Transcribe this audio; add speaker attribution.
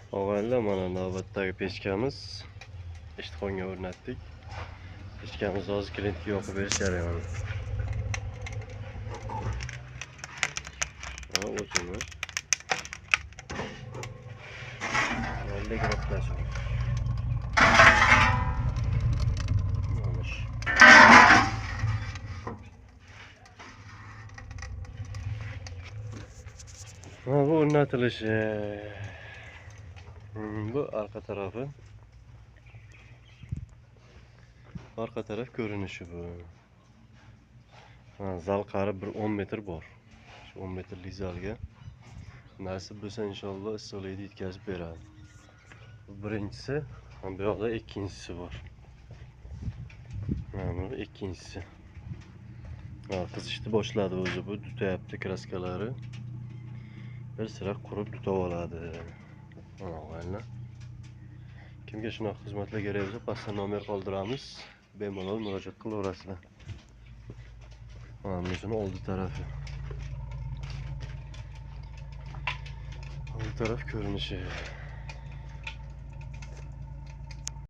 Speaker 1: Og'aynilar, mana navbatdagi pechkamiz ishtixonga o'rnatdik. Pechkamizni hozir klientga yoqib berish jarayoni. Mana o'tini. Mana bu o'rnatilishi. Bu arka tarafi. Arka taraf ko'rinishi bu. Ha, zal qari bir 10 metr bor. Shu 10 metrlik zalga nasib bo'lsa inshaalloh issiqlikni yetkazib beradi. Bu birinchisi, ham bu yoqda ikkinchisi bor. Mana bu ikkinchisi. Ha, qizishni boshladi o'zi bu, tutayapti kraskalari. Bir sira qurib tutib oladi. Mana og'aynilar. Kimga shunaqa xizmatlar kerak bo'lsa, pastda nomer qoldiramiz. Bemalol murojaat qilaverasizlar. Mana bunisini oldi tarafi. Oldi taraf ko'rinishi.